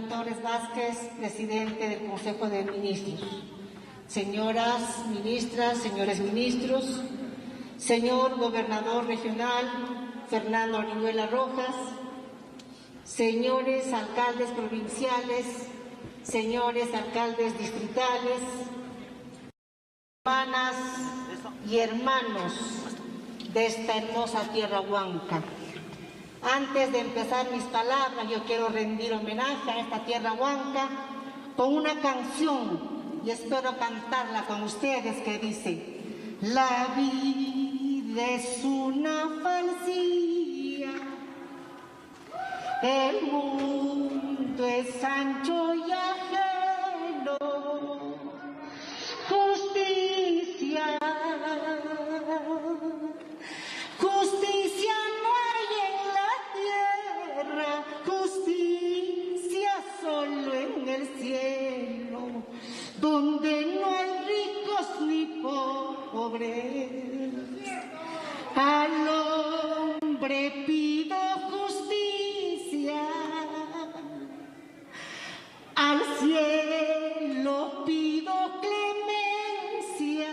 Torres Vázquez, presidente del Consejo de Ministros. Señoras ministras, señores ministros, señor gobernador regional Fernando Orihuela Rojas, señores alcaldes provinciales, señores alcaldes distritales, hermanas y hermanos de esta hermosa tierra huanca. Antes de empezar mis palabras, yo quiero rendir homenaje a esta tierra huanca con una canción, y espero cantarla con ustedes, que dice: La vida es una falsía, el mundo es ancho y ajeno, justicia, justicia no hay en la tierra, justicia solo en el cielo, donde no hay ricos ni pobres. Al hombre pido justicia, al cielo pido clemencia.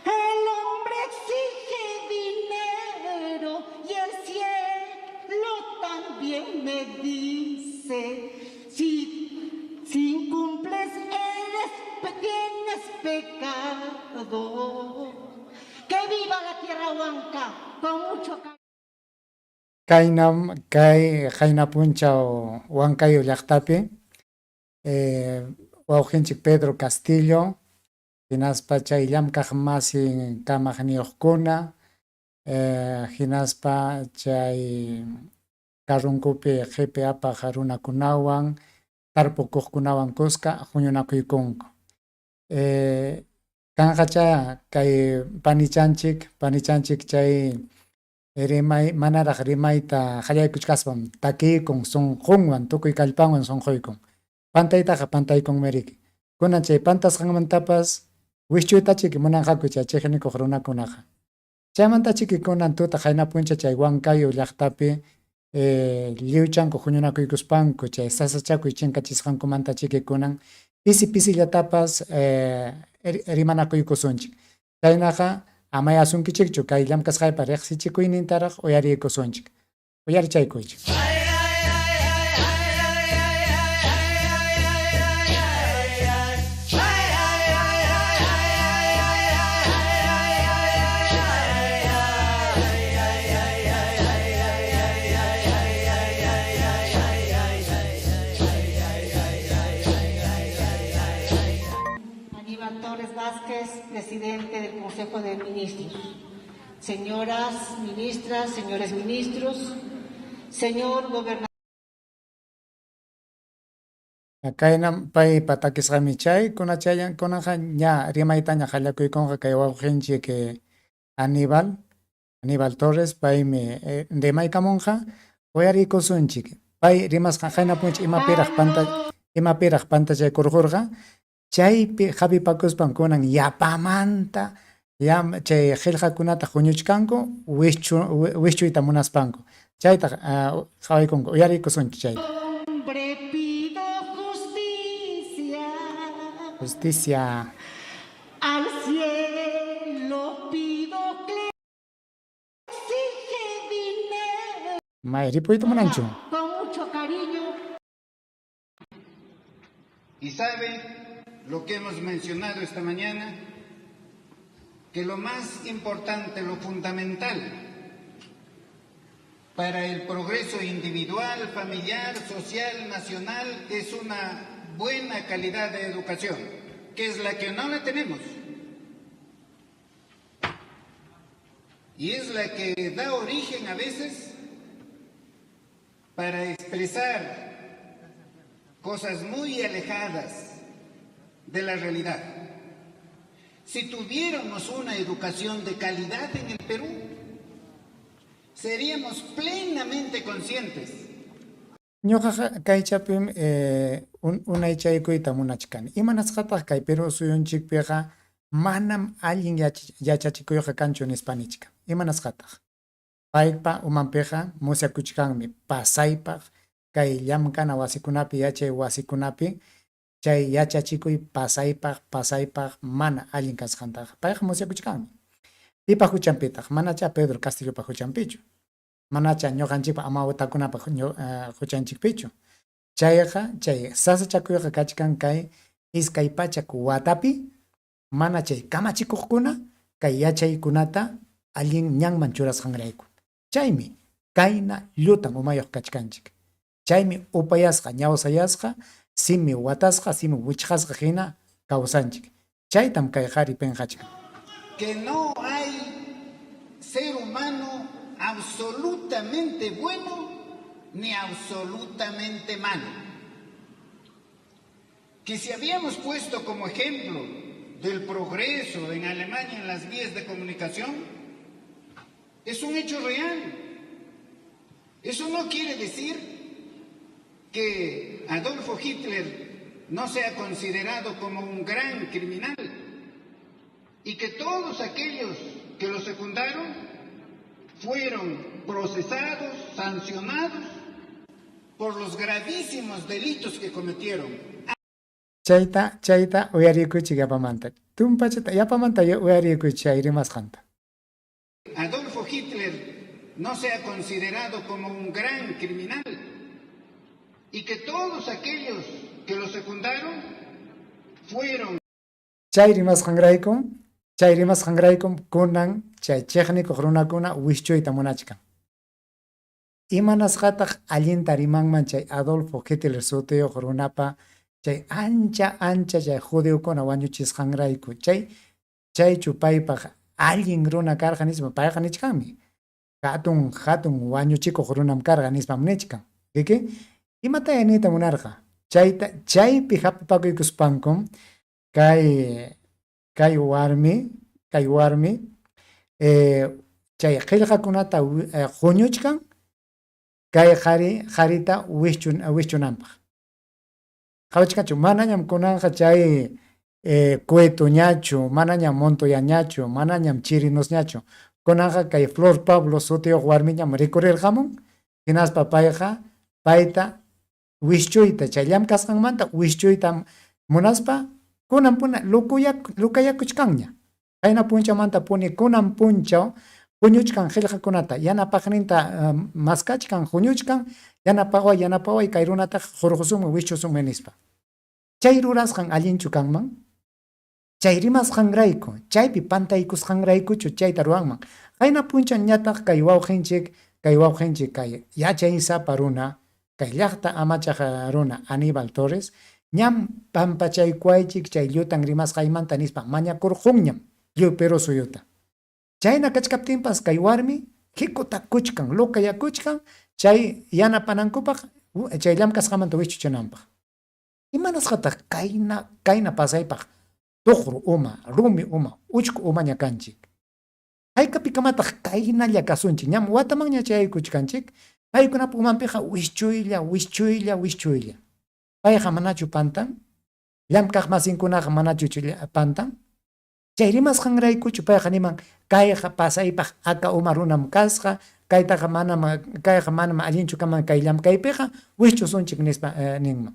El hombre exige dinero y el cielo también me dice, si incumples tienes pecado. ¡Que viva la tierra huanca! Con mucho cariño. Kaynam kay qayna punchaw Huancayo llaqtapi wawqinchik Pedro Castillo hinaspa chay llamkaq masin kamaqniyuqkuna hinaspa chay karrunkupi qipi apaq runakunawan tarpukuqkunawan kuska huñunakuykunku. Kanqachá kay panichanchik chay rimay manaraq rimayta qallaykuchkaspam takiykun sunqunwan tukuy kallpanwan sunquykun. Pantaytaqa pantaykunmiriki. Kunan chay pantasqanmantapas wischuytachiki munanqaku chay chiqnikuq runakunaqa. Chaymantachiki kunan tuta qayna puncha chay Huancayo llaqtapi lliwchanku huñunakuykuspanku chay sasachakuy chinkachisqankumantachiki kunan pisi pisillatapas rimanakuykusunchik. Chaynaqa amayasunkichikchu kay llamkasqaypa riqsichikuynintaraq uyariykusunchik. Uyarichaykuychik. Aníbal Torres Vázquez, presidente del Consejo de Ministros. Señoras ministras, señores ministros, señor gobernador. Kaynam paypa takisqanmi chay kunachayan kunanqa ña rimaytaña qallakuykunqa kay wawqinchik Aníbal Torres paymi rimaykamunqa uyariykusunchik. Pay rimasqan qayna puncha imapiraq pantachaykurqurqa chaypi hapipakuspan kunan yapamanta chay qillqakunata huñuchkanku wischuyta munaspanku. Chayta qhawaykunku uyariykusunchik chayta. Hombre pido justicia. Justicia. Al cielo pido exige dinero. May ripuyta munanchu. Con mucho cariño. Y sabe lo que hemos mencionado esta mañana, que lo más importante, lo fundamental para el progreso individual, familiar, social, nacional, es una buena calidad de educación, que es la que no la tenemos. Y es la que da origen a veces para expresar cosas muy alejadas de la realidad. Si tuviéramos una educación de calidad en el Perú, seríamos plenamente conscientes. Ñuqaqa kaychapim unaychaykuyta munachkani. Imanasqataq kay Perú suyunchikpiqa manam allin yachachikuyqa kanchu nispa nichkan. Imanasqataq? Paypa umanpiqa musyakuchkanmi pasaypaq kay llamkana wasikunapi, yachay wasikunapi chay yachachikuy pasaypaq pasaypaq mana allin kasqantaqa. Payqa musyakuchkanmi. Pipa huchanpitaq? Manachá Pedro Castillopa huchanpichu. Manacha ñuqanchikpa amawtakunapa huchanchikpichu. Chayqa chay sasachakuyqa kachkan kay 200 watapi mana chay kamachikuqkuna kay yachaykunata allin ñanman churasqanrayku. Chaymi kayna llutan umayuq kachkanchik. Chaymi upayasqa, ñawsayasqa, simi watasqa, simi wichqasqa hina kawsanchik. Chaytam kay qhari pinqachkan. Que no hay ser humano absolutamente bueno ni absolutamente malo. Que si habíamos puesto como ejemplo del progreso en Alemania en las vías de comunicación, es un hecho real. Eso no quiere decir que Adolfo Hitler no sea considerado como un gran criminal y que todos aquellos que lo secundaron fueron procesados, sancionados por los gravísimos delitos que cometieron. Chayta, chayta uyarikuychik yapamanta. Tumpachata yapamanta uyarikuychik chay rimasqanta. Adolfo Hitler no sea considerado como un gran criminal y que todos aquellos que lo secundaron fueron Chay rimasqanraykum, chay rimasqanraykum kunan chay chiqnikuq runakuna wischuyta munachkan. Imanasqataq allinta rimanman chay Adolfo Hitler sutiyuq runapa chay ancha ancha chay judiokuna wañuchisqanrayku, chay chaychu paypaq allin runa karqa nispa payqa nichkanmi. Hatun hatun wañuchikuq runam karqa nispam nichkan. Riki? Imataya niyta munarqa? Chayta chaypi hapipakuykuspankum kay kay warmi kay warmi chay qillqakunata huñuchkan kay qhari qharita wischunanpaq. Qawachkanchu manañam kunanqa chay Cuetoñachu, manañam Montoyañachu, manañam Chirinosñachu. Kunanqa kay Flor Pablo sutiyuq warmiñam rikurirqamun, hinaspa payqa payta wischuyta chay llamkasqanmanta wischuyta munaspa kunan puna lukayakuchkanña. Qayna punchawmanta puni kunan punchaw huñuchkan qillqakunata yanapaqninta maskachkan huñuchkan yanapaway yanapaway kay runataqa hurqusunmi wischusunmi nispa. Chay rurasqan allinchu kanman? Chay rimasqanrayku, chaypi pantaykusqanraykuchu chayta ruwanman? Qayna punchaw ñataq kay wawqinchik, kay wawqinchik kay yachaysapa runa, kay llaqta amachaq runa Aníbal Torres, ñam pampachaykuwaychik chay llutan rimasqaymanta nispa mañakurqunñam lliw Perú suyuta. Chayna kachkaptinpas kay warmi hikutakuchkan, lukayakuchkan chay yanapanankupaq chay llamkasqamanta wischuchinanpaq. Imanasqataq kayna kayna pasaypaq tuqru uma, rumi uma, uchku umaña kanchik? Haykapikamataq kaynalla kasunchik? Ñam watamanña chayaykuchkanchik, paykunapa umanpiqa wischuylla, wischuylla, wischuylla. Payqa manachu pantan? Llamkaq masinkunaqa manachu pantan? Chay rimasqanraykuchu payqa niman kayqa pasaypaq aka uma runam kasqa, kaytaqa manam kayqa manam allinchu kaman kay llamkaypiqa wischusunchik nispa ninman.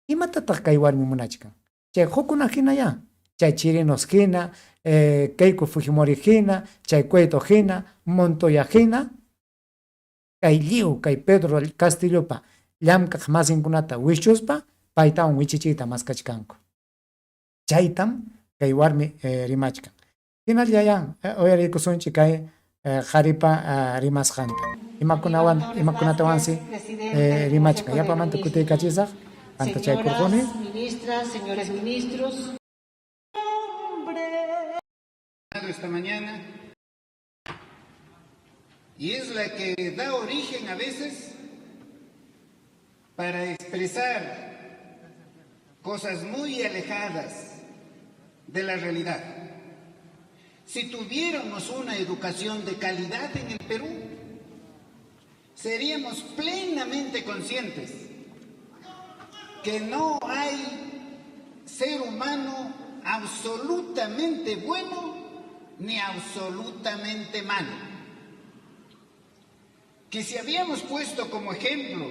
Imatataq kay warmi munachkan? Chay hukuna hinayá, chay Chirinos hina, Keiko Fujimori hina, chay Cueto hina, Montoya hina, kay lliw kay Pedro Castillopa llamkaq masinkunata wischuspa paytawan wichichiyta maskachkanku. Chaytam kay warmi rimachkan. Hinallayá uyariykusunchik kay qharipa rimasqanta. Imakunawan imakunatawansi rimachkan. Yapamanta kutiykachisaq pantachaykurquni. Ministras, señores ministros. Esta mañana y es la que da origen a veces para expresar cosas muy alejadas de la realidad. Si tuviéramos una educación de calidad en el Perú, seríamos plenamente conscientes que no hay ser humano absolutamente bueno ni absolutamente malo. Que si habíamos puesto como ejemplo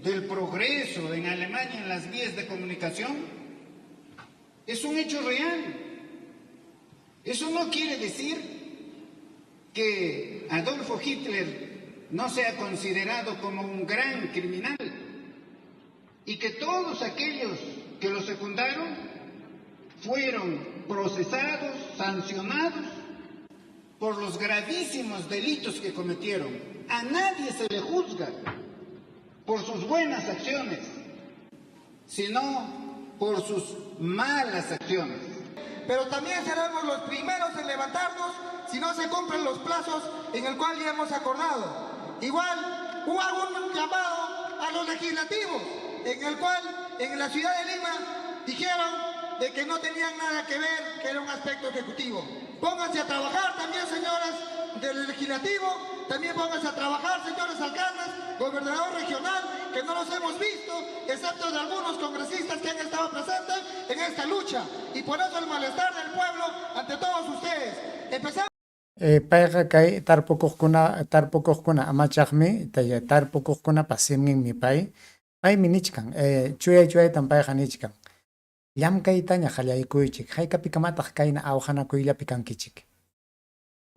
del progreso en Alemania en las vías de comunicación, es un hecho real. Eso no quiere decir que Adolfo Hitler no sea considerado como un gran criminal y que todos aquellos que lo secundaron fueron procesados, sancionados por los gravísimos delitos que cometieron. A nadie se le juzga por sus buenas acciones, sino por sus malas acciones. Pero también seremos los primeros en levantarnos si no se cumplen los plazos en el cual ya hemos acordado. Igual, hubo un llamado a los legislativos, en el cual en la ciudad de Lima dijeron de que no tenían nada que ver, que era un aspecto ejecutivo. Pónganse a trabajar también, señores del legislativo, también pónganse a trabajar, señores alcaldes, gobernador regional, que no los hemos visto, excepto de algunos congresistas que han estado presentes en esta lucha. Y por eso el malestar del pueblo ante todos ustedes. Empezamos. Payqa kay tarpukuqkuna tarpukuqkuna amachaqmi tarpukuqkunapa siminmi pay. Paymi nichkan, chuyay chuyaytam payqa nichkan. Llamkaytaña qallaykuychik, haykapikamataq kayna awqanakuyllapi kankichik.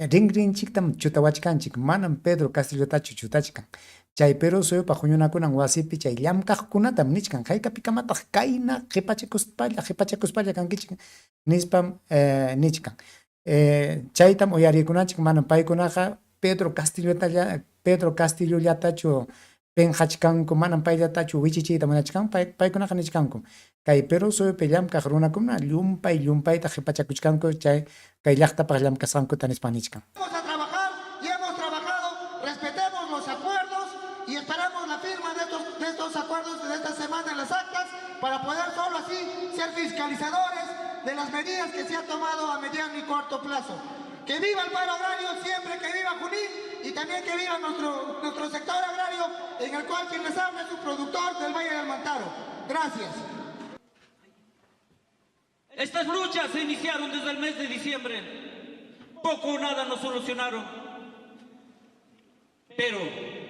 Rinrinchiktam chutawachkanchik, manam Pedro Castillotachu chutachkan. Chay Perú suyupa huñunakunan wasipi chay llamkaqkunatam nichkan, haykapikamataq kayna qipachakuspalla qipachakuspalla kankichik nispam nichkan. Chaytam uyarikunanchik, manam paykunaqa Pedro Castillotalla Pedro Castillollatachu pinqachkanku, manam payllatachu wichichiyta munachkanku, paykunaqa nichkanku. Kay Perú suyupi llamkaq runakuna llumpay llumpayta qipachakuchkanku chay kay llaqtapaq llamkasqankuta nispa nichkan. Vamos a trabajar y hemos trabajado, respetemos los acuerdos y esperamos la firma de estos acuerdos de esta semana en las actas para poder solo así ser fiscalizadores de las medidas que se han tomado a mediano y corto plazo. Que viva el paro agrario, siempre que viva Junín y también que viva nuestro sector agrario, en el cual quien les habla es un productor del Valle del Mantaro. Gracias. Estas luchas se iniciaron desde el mes de diciembre. Poco o nada nos solucionaron. Pero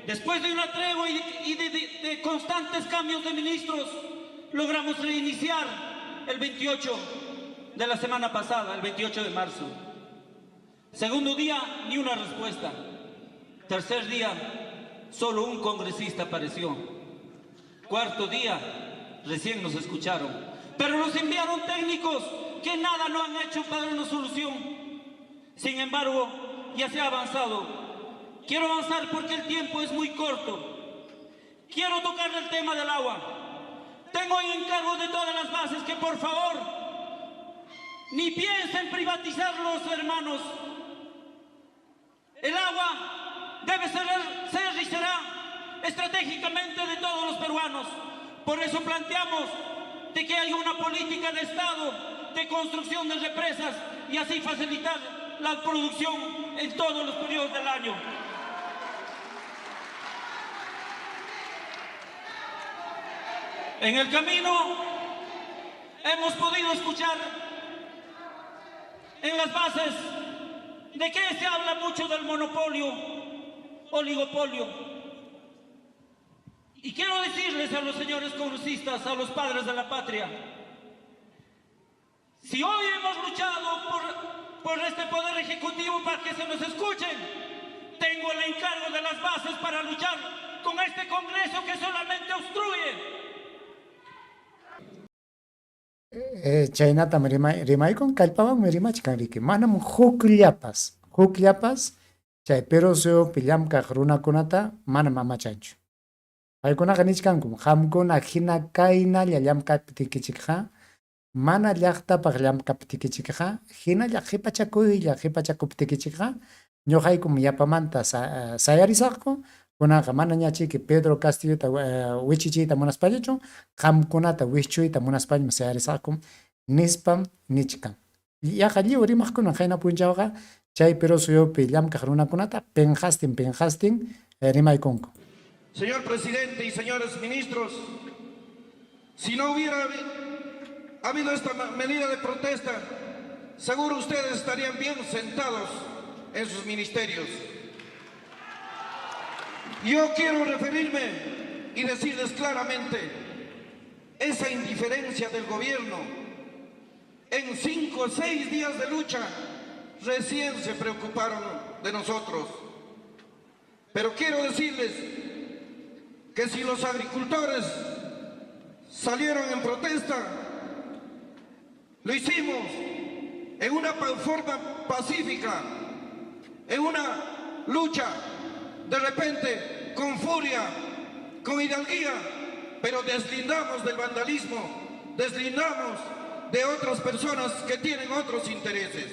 después de una tregua y de constantes cambios de ministros, logramos reiniciar el 28 de la semana pasada, el 28 de marzo. Segundo día, ni una respuesta. Tercer día, solo un congresista apareció. Cuarto día, recién nos escucharon. Pero nos enviaron técnicos que nada no han hecho para una solución. Sin embargo, ya se ha avanzado. Quiero avanzar porque el tiempo es muy corto. Quiero tocar el tema del agua. Tengo en encargo de todas las bases que por favor ni piensen privatizarlos, hermanos. El agua debe ser y será estratégicamente de todos los peruanos. Por eso planteamos de que haya una política de Estado de construcción de represas y así facilitar la producción en todos los periodos del año. En el camino hemos podido escuchar en las bases de que se habla mucho del monopolio, oligopolio. Y quiero decirles a los señores congresistas, a los padres de la patria, si hoy hemos luchado por este poder ejecutivo para que se nos escuchen, tengo el encargo de las bases para luchar con este Congreso que solamente obstruye. Chaynatam rimaykun, kallpawanmi rimachkan riki. Manam hukllapas chay Perú suyupi llamkaq runakunata manam amachanchu. Paykunaqa nichkankum, qamkuna hina kaynalla llamkaptikichikqa, mana llaqtapaq llamkaptikichikqa, hinalla qhipachakuylla qhipachakuptikichikqa, ñuqaykum yapamanta sayarisaqku, kunaqa manañachiki Pedro Castillota wichichiyta munaspallachu, qamkunata wischuyta munaspallam sayarisaqku nispam nichkan. Yaqa lliw rimaqkuna qayna punchawqa chay Perú suyupi llamkaq runakunata pinqastin pinqastin rimaykunku. Señor presidente y señores ministros, si no hubiera habido esta medida de protesta, seguro ustedes estarían bien sentados en sus ministerios. Yo quiero referirme y decirles claramente, esa indiferencia del gobierno, en 5 o 6 días de lucha, recién se preocuparon de nosotros. Pero quiero decirles que si los agricultores salieron en protesta, lo hicimos en una forma pacífica, en una lucha, de repente con furia, con hidalguía, pero deslindamos del vandalismo, deslindamos de otras personas que tienen otros intereses.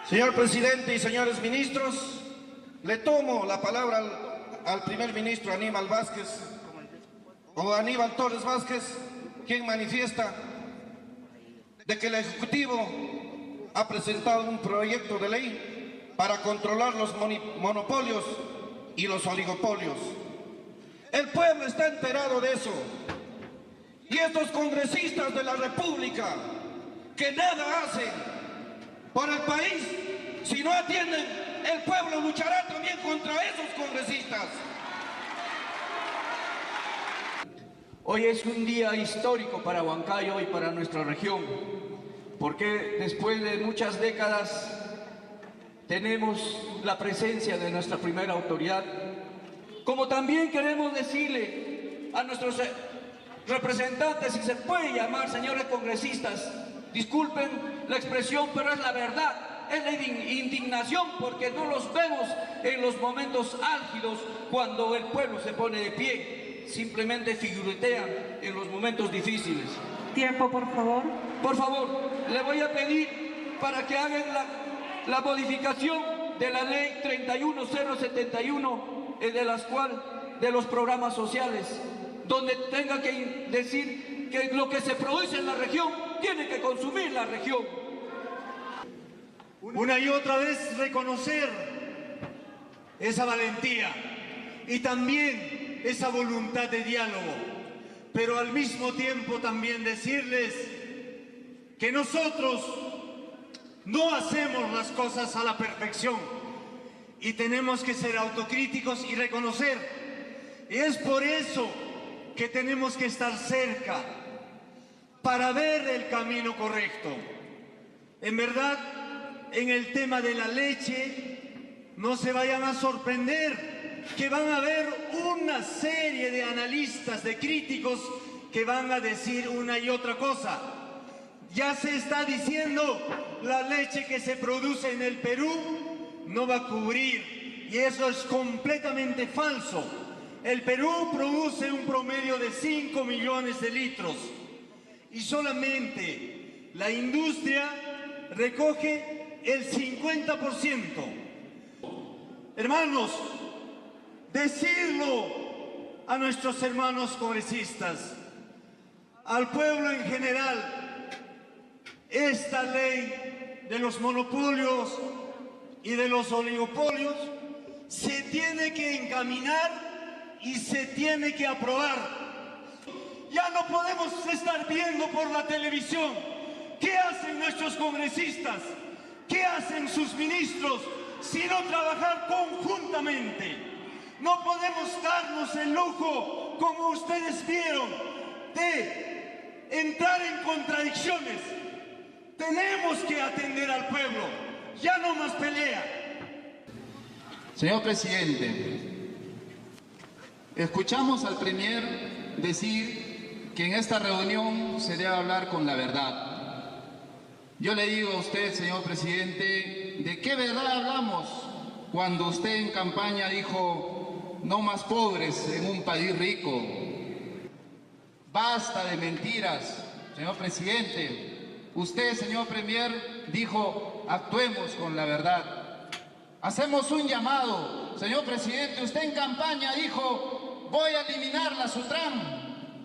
Señor presidente y señores ministros, le tomo la palabra al primer ministro Aníbal Vásquez, o Aníbal Torres Vásquez, quien manifiesta de que el Ejecutivo ha presentado un proyecto de ley para controlar los monopolios y los oligopolios. El pueblo está enterado de eso. Y estos congresistas de la República, que nada hacen por el país, si no atienden, el pueblo luchará también contra esos congresistas. Hoy es un día histórico para Huancayo y para nuestra región, porque después de muchas décadas tenemos la presencia de nuestra primera autoridad. Como también queremos decirle a nuestros representantes, si se puede llamar, señores congresistas, disculpen la expresión, pero es la verdad, es la indignación porque no los vemos en los momentos álgidos cuando el pueblo se pone de pie, simplemente figuretean en los momentos difíciles. Tiempo, por favor. Por favor, le voy a pedir para que hagan la modificación de la ley 31071, de las cual, de los programas sociales, donde tenga que decir que lo que se produce en la región tiene que consumir la región. Una y otra vez reconocer esa valentía y también esa voluntad de diálogo, pero al mismo tiempo también decirles que nosotros no hacemos las cosas a la perfección y tenemos que ser autocríticos y reconocer. Y es por eso que tenemos que estar cerca para ver el camino correcto. En verdad, en el tema de la leche, no se vayan a sorprender que van a haber una serie de analistas, de críticos, que van a decir una y otra cosa. Ya se está diciendo, la leche que se produce en el Perú no va a cubrir, y eso es completamente falso. El Perú produce un promedio de 5 millones de litros y solamente la industria recoge el 50%. Hermanos, decirlo a nuestros hermanos congresistas, al pueblo en general, esta ley de los monopolios y de los oligopolios se tiene que encaminar y se tiene que aprobar. Ya no podemos estar viendo por la televisión qué hacen nuestros congresistas, qué hacen sus ministros, sino trabajar conjuntamente. No podemos darnos el lujo, como ustedes vieron, de entrar en contradicciones. Tenemos que atender al pueblo, ya no más pelea. Señor presidente, escuchamos al premier decir que en esta reunión se debe hablar con la verdad. Yo le digo a usted, señor presidente, ¿de qué verdad hablamos cuando usted en campaña dijo no más pobres en un país rico? Basta de mentiras, señor presidente. Usted, señor premier, dijo actuemos con la verdad. Hacemos un llamado, señor presidente, usted en campaña dijo voy a eliminar la Sutran,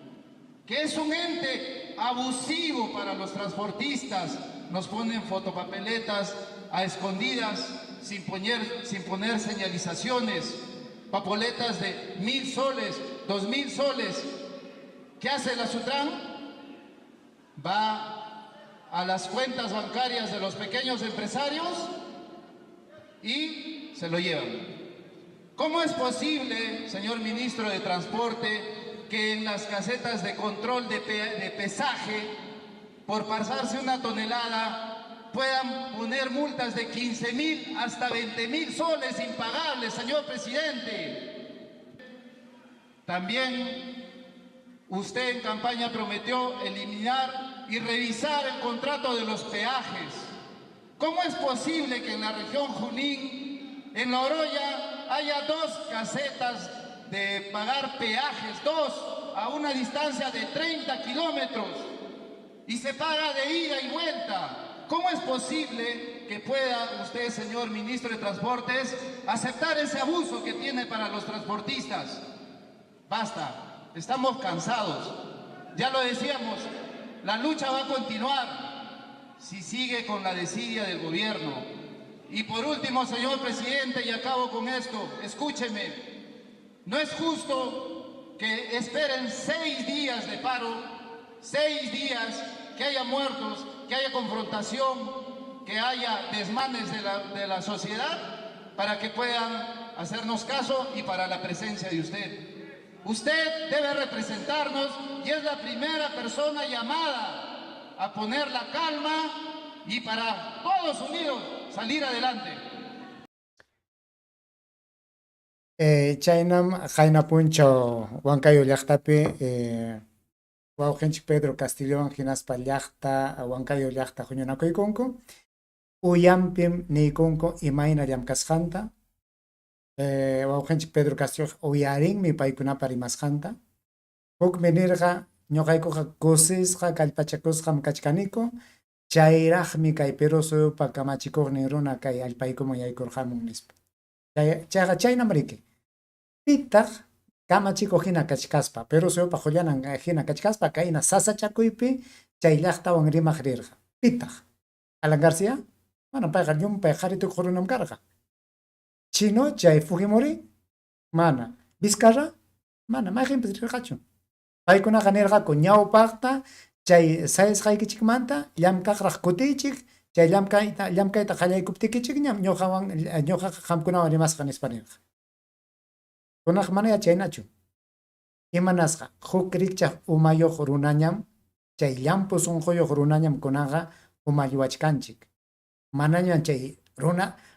que es un ente abusivo para los transportistas. Nos ponen fotopapeletas a escondidas, sin poner señalizaciones, papoletas de 1000 soles, 2000 soles. ¿Qué hace la Sutran? Va a las cuentas bancarias de los pequeños empresarios y se lo llevan. ¿Cómo es posible, señor ministro de Transporte, que en las casetas de control de, pesaje, por pasarse una tonelada, puedan poner multas de 15 mil hasta 20 mil soles impagables, señor presidente? También usted en campaña prometió eliminar y revisar el contrato de los peajes. ¿Cómo es posible que en la región Junín, en La Oroya, haya dos casetas de pagar peajes, dos, a una distancia de 30 kilómetros, y se paga de ida y vuelta? ¿Cómo es posible que pueda usted, señor ministro de Transportes, aceptar ese abuso que tiene para los transportistas? Basta, estamos cansados. Ya lo decíamos, la lucha va a continuar si sigue con la desidia del gobierno. Y por último, señor presidente, y acabo con esto, escúcheme, no es justo que esperen 6 días de paro, 6 días, que haya muertos, que haya confrontación, que haya desmanes de la sociedad, para que puedan hacernos caso y para la presencia de usted. Usted debe representarnos y es la primera persona llamada a poner la calma y para todos unidos salir adelante. Chaynam qayna punchaw Huancayo llaqtapi wawqinchik Pedro Castillowan hinaspa llaqta Huancayo llaqta huñunakuykunku, uyanpim niykunku imayna llamkasqanta. Wawqinchik Pedro Castillo uyarinmi paykunapa rimasqanta. Hukmi nirqa ñuqaykuqa kusisqa kallpachakusqam kachkaniku, chayraqmi kay Perú suyupa kamachikuqnin runa kay allpaykuman yaykurqamun nispa. Chayqa chaynam riki. Pitaq kamachikuq hina kachkaspa, Perú suyupa qullanan hina kachkaspa kayna sasachakuypi chay llaqtawan rimaq rirqa? Pitaq? Alan García? Manam, payqa llumpay qhari tukuq runam karqa. Chino chay Fujimori? Mana. Vizcarra? Mana, mayqinpas rirqachu. Paykunaqa nirqaku ñawpaqta chay sayasqaykichikmanta llamkaqraq kutiychik, chay llamkayta qallaykuptikichikñam ñuqaqa qamkunawan rimasqa nispa nirqa. Kunanqa manayá chaynachu. Imanasqa huk rikchaq umayuq runañam, chay llampu sunquyuq runañam kunanqa umalliwachkanchik. Manañam chay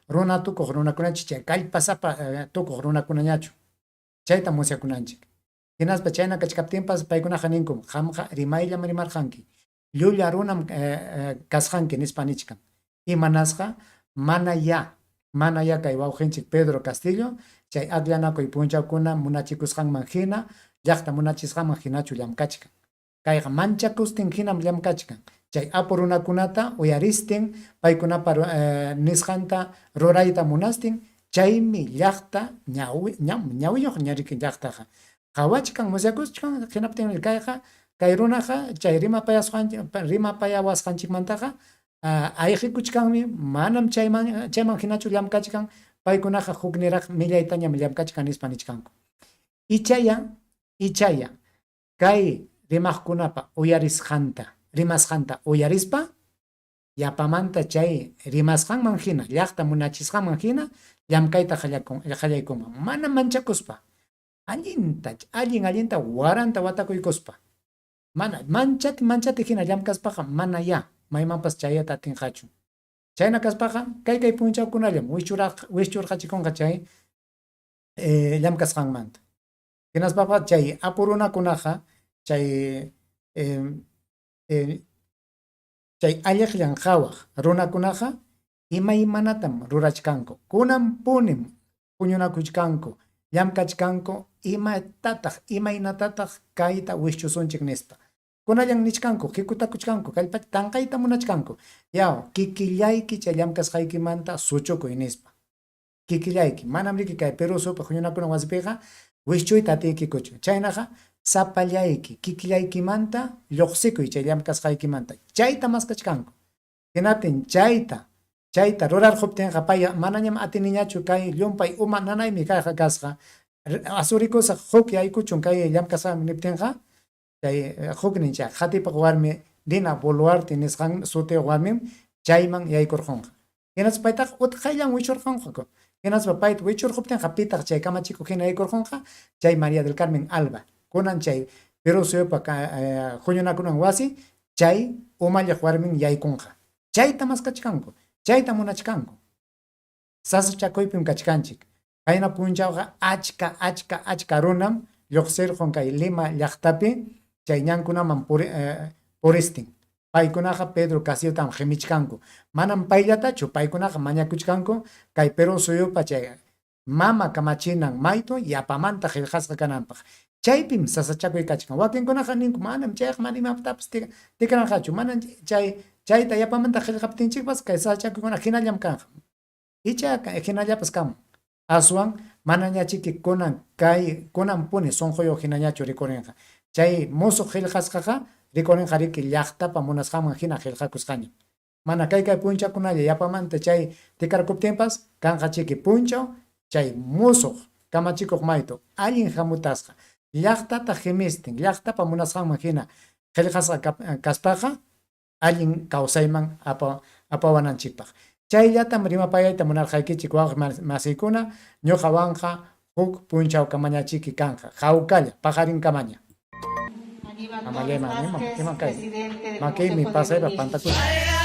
runa tukuq runakunachu, chay kallpasapa tukuq runakunañachu. Chaytam musyakunanchik. Hinaspa chayna kachkaptinpas paykunaqa ninkum, qamqa rimayllam rimarqanki, llulla runam kasqanki nispa nichkan. Imanasqa manayá kay wawqinchik Pedro Castillo chay akllanakuy punchawkuna munachikusqanman hina, llaqta munachisqanman hinachu llamkachkan. Kayqa manchakustin hinam llamkachkan. Chay apu runakunata uyaristin, paykunapa nisqanta rurayta munastin, chaymi llaqta ñawiyuq ñariki llaqtaqa. Qawachkan, musyakuchkan, hinaptinmi kayqa, kay runaqa chay rimapayawasqanchikmantaqa ayqikuchkanmi, manam chayman hinachu llamkachkan, paykunaqa hukniraq millaytañam llamkachkan nispa nichkanku. Ichaya kay rimaqkunapa rimasqanta uyarispa, yapamanta chay rimasqanman hina, llaqta munachisqanman hina, llamkayta qallaykunman, mana manchakuspa, allinta waranta watakuykuspa. Mana manchati hina llamkaspaqa manayá maymanpas chayata atinqachu. Chayna kaspaqa kay punchawkunallam wischurqachikunqa chay llamkasqanmanta. Hinaspaqa chay apu runakunaqa chay chay alliqllan qhawaq runakunaqa imaymanatam rurachkanku. Kunanpunim huñunakuchkanku, llamkachkanku, imatataq, imaynatataq kayta wischusunchik nispa. Kunallan nichkanku, hikutakuchkanku, kallpata tanqayta munachkanku. Yaw, kikillayki chay llamkasqaykimanta suchukuy nispa. Kikillayki, manam riki kay Perú suyupa huñunakuna wasipiqa wischuyta atiykikuchu. Chaynaqa sapallayki, kikillaykimanta lluqsikuy chay llamkasqaykimanta. Chayta maskachkanku. Hinaptin chayta rurarquptinqa pay manañam atiniñachu kay llumpay uma nanaymi kayqa kasqa. Asurikusaq huk yaykuchun kay llamkasqanmi niptinqa chay huknin chay qhatipaq warmi Dina Boluarte nisqan sutiyuq warmim chayman yaykurqunqa. Hinaspa paytaqa utqayllan wichurqunqaku. Hinaspa payta wichurquptinqa pitaq chay kamachikuq hina yaykurqunqa? Chay María del Carmen Alba. Kunan chay Perú suyupa huñunakunan wasi chay umalliq warmin yaykunqa. Chayta maskachkanku, chayta munachkanku. Sasachakuypim kachkanchik. Qayna punchawqa achka, achka, achka runam lluqsirqun kay Lima llaqtapi chay ñankunaman puristin. Paykunaqa Pedro Castillotam qimichkanku. Manam payllatachu, paykunaqa mañakuchkanku kay Perú suyupa chay mama kamachinan maytu yapamanta qillqasqa kananpaq. Chaypim sasachakuy kachkan. Wakinkunaqa ninku manam chayqa mana imaptapas tikranqachu, manam chay chayta yapamanta qillqaptinchikpas kay sasachakuykuna hinallam kanqa. Icha hinallapas kanman. Aswan manañachiki kunan kay kunanpuni sunquyuq hinañachu rikurinqa. Chay musuq qillqasqaqa rikurinqa riki llaqtapa munasqanman hina qillqakusqañam. Mana kay kay punchawkunalla yapamanta chay tikarkuptinpas kanqa chiki punchaw chay musuq kamachikuq maytu allin hamutasqa llaqtata qimistin llaqtapa munasqanman hina qillqasqa kaspaqa allin kawsayman apawananchikpaq. Chayllatam rimapayayta munarqaykichik wawqi masiykuna, ñuqawanqa huk punchawkamañachiki kanqa, hawkalla, paqarinkamaña. Aníbal Amallayman, Torres ima Vázquez, ima kay presidente del makiymi Consejo de pasaypa Ministros. pantakuchkan.